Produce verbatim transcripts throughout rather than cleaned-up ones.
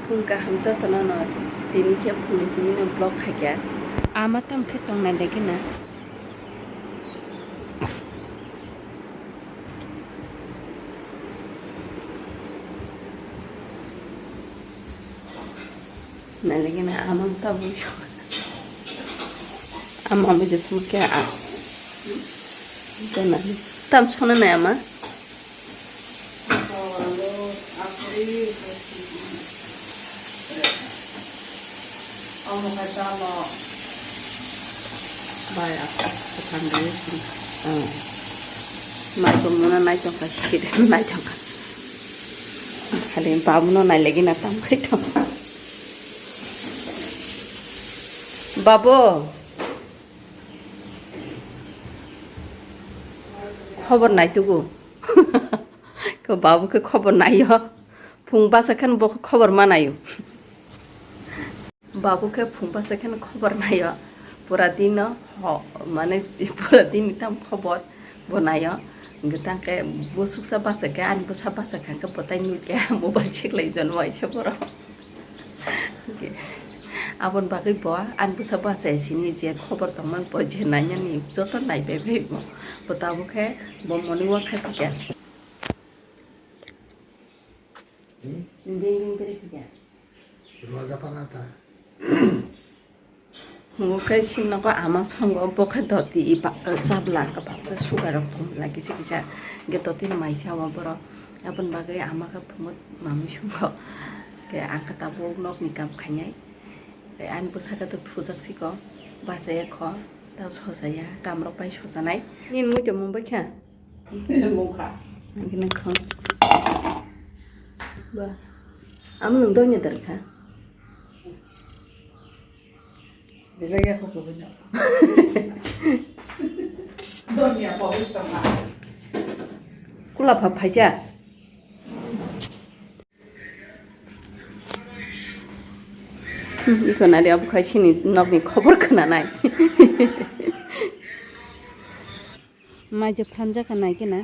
Phung kaham jotono no tini khe phungni simi no vlog khaikha. Ama tamo khe tongnai lagi na. Nai lagi na ama tamo. Ama mo jesmo khe a. Tamo sona nai ama. Bai, a, kwthang rwi song. Mai tongmano naitongkha, sir naitongkha. Khali babuno nailagina tamkhai tong. Babu, khobor naitugo. Ko babu khe khobor naio. Phung basa khan bo khobor manaio. Babu khe phung basa khan khobor naio. Pura dino ho, mane pura dini tam khobor bo naio. Hwnkhe tangkhe bo suksa basa khe ani bwsa basa khan khe bo tai nui khe mobile check lai jon waisa borok. Aboni bagwi bo ani bwsa bachaya sini je khobor tongmani bo je nainani joto naibai bai bo. Bo tabuk khe bo morning walk khai phikha. Ding ding beri phikha. Roja pala ta. Hwngo khe sini nogo ama songo bo khe doti i ba-, chabla hwnka ba khe sugar rok phung lai kisa kisa hwnkhe doti ni maisa o borok aboni bagwi ama khe phungo mamwi songo. Khe ang khe tabuk nokni kam khainai. Ani bwsa khe to thujak siko bachaya kho tao sojaya kam rok bai sojanai. Nini mui tongmung bai kha. Mungkha. Ang khe nang kho. Ba. Amo nwng donya dar kha. Rijak ya kho kubui no. Donya pogis tongma. Kula pha phaija. Hmm, iko nari abo khai sini nokni khobor khwnanai. Mai je phanjak nai khe na.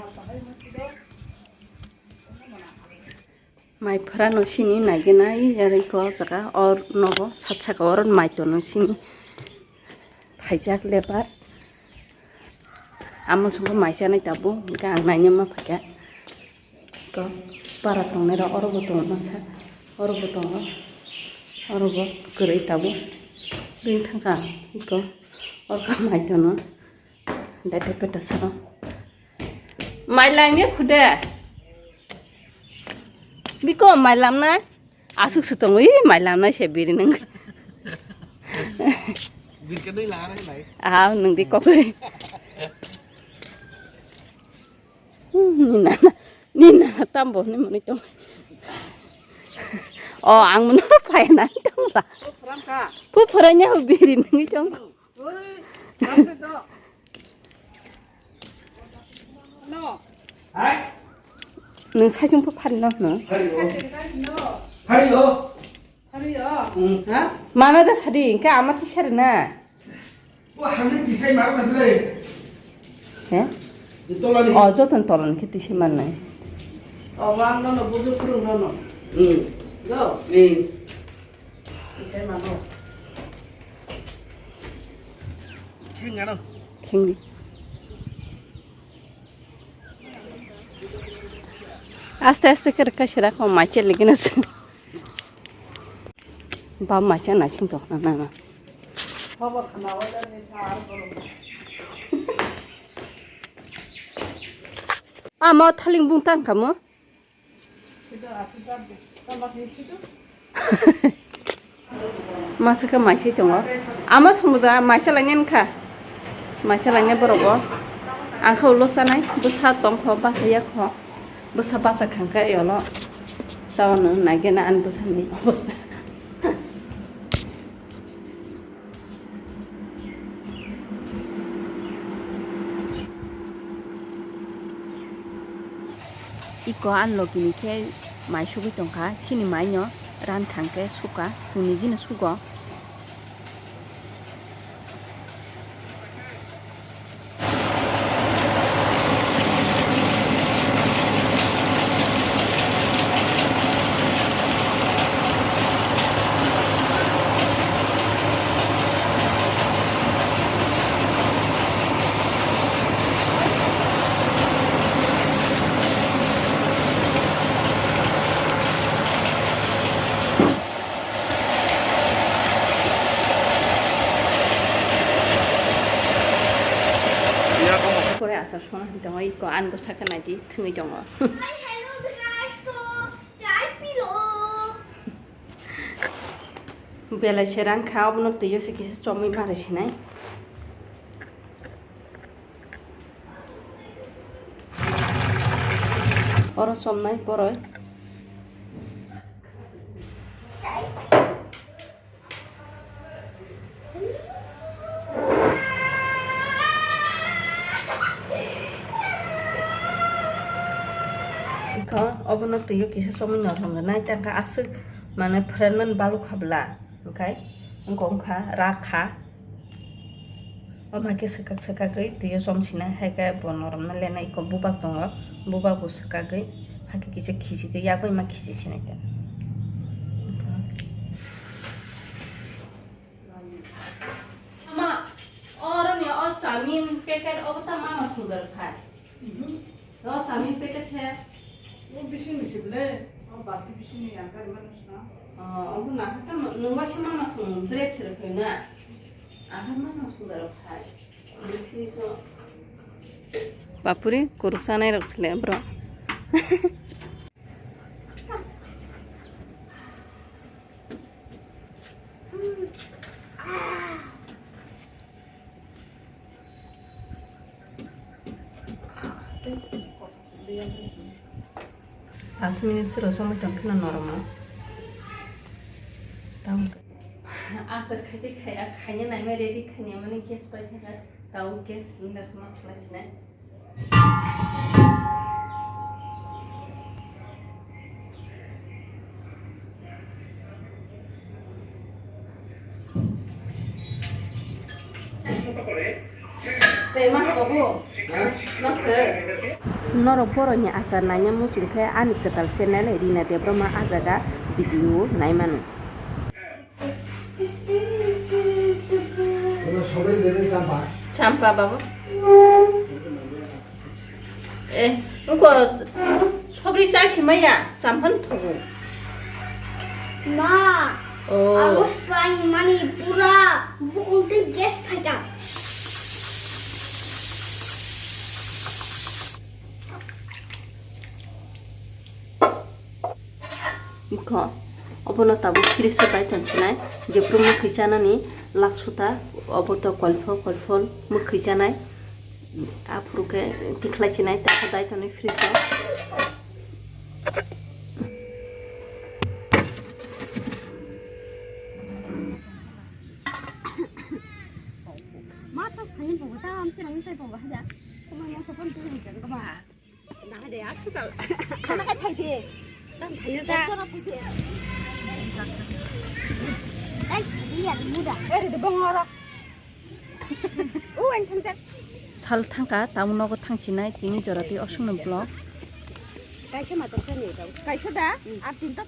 Mai phwrano sini nai khe nai, yar iko jaga or nogo sat saka oro mai tono sini. Phaijak lebar. Amo songkhe mai chanai tabuk, hwnkhe ang naina ma phaikha. Iko para tongnai rok oro bo tongo mansa, oro bo tongo, oro bo kwrwi tabuk. Bini thangka iko orkha mai tono. Dai dai peta sano. Mai langya khude. Biko mai lamnai. Asuk sutong ui mai lamnai se biri nang. Bir ka dai la rai bai. Ah, nang di kokoi. Hmm, ni na, ni na tambo ni mani tong. Oh, ang mano pai na tong la. Pu pharanya biri nang tong. Nwng saichung pho phari no hwno? Phari o. Phari o. Phari o. Hmm. Ha? Mana da sadi, hwnkhe ama tisari na. O hamni tisai ma ma bwlai. He? Tolani. O, joton tolani khe tisai mannai. O, ang nono bujo phwrwng nono. Hmm. Do? Hmm. Tisai mano. Khengdi. Aste aste khe rwkha sira kho mai chelgina se. Ba mai cha naising tong na na. Amo thaling bung tang kamo. Masa khe maisai tongo. Ama somoda maisa lainani kha. Maisa lainai borok bo. Ang khe ulo chanai, bwsa tong kho, bachaya kho. Bwsa bacha khang khe yolo. Chao no nai khe na ani bwsani obostha. Iko ani logi ni khe mai sugui tongkha, chini mai no ran khang khe suka, chwng niji no sugo. Songna hinwi tongo, iko ani bwsakhe naidi thwngwi tongo. Belai se rankha, obono twiyo se kisa chomwi ma rwsinai. Oro chomnai boroi. Iko obono twiyo kisa chomwi norok nai tangkha aswk mane friend man balukha bwla, hwnkhe wngkha rakha. O ma khe swkak swkagwi twiyo chomsinai, hai khe bo norokno lenai iko bubak tongo, bubak bo swkagwi, hai khe kisa khichigwi yagwi ma khichi sinai ta. Ama, oroni o chowmin packet obo ta mama sundor khai. Mhm. O chowmin packet se. O bisingni se ble, o bati bisingni yangkar mano sna. O, obo nakha tamo, nwng waisa mama sung bread se rwkhe na. Aha mama sung da rwkha. Obo fridge o. Bapuri, kuruk sanai rok sle bro. Pas minute sero somoi tong kheno normo. Tamo. Asar khaite khai, a khaina naima ready khaina mani gas pai thaka. Tao gas indar sama sela sina. Norok borokni achar naina muchung khe ani kwtal channel Rina Debbarma ah jaga video naimano. Champa babu. Eh, wngkha sobri chai si maya, champan thogo. Ma, oh. Abo spray mani pura bukung twi gas phaikha. Wngkha, obono tabuk fresh khe bai tongsinai, jephuru mwkhwi chanani laksuta, obo to kolpho kolpho mwkhwi chanai, aphuru khe tikhlai chinai, takhe bai tonwi fresh o. Ma tas khani bogo ta am tirang tai bogo haja. Kuma ma sopon tu ni kan ba. Nah, deh, aku tahu. Mana kai phai de? Kan phai sa. Jora phai de. Ai, siya muda. Eh, de bongoro. U, ang thang jak. Sal thangka, tamu nogo thangsinai, tini jora twi osongno vlog. Kaisa ma toksa ni tau. Kaisa da? Hmm. Ar tinta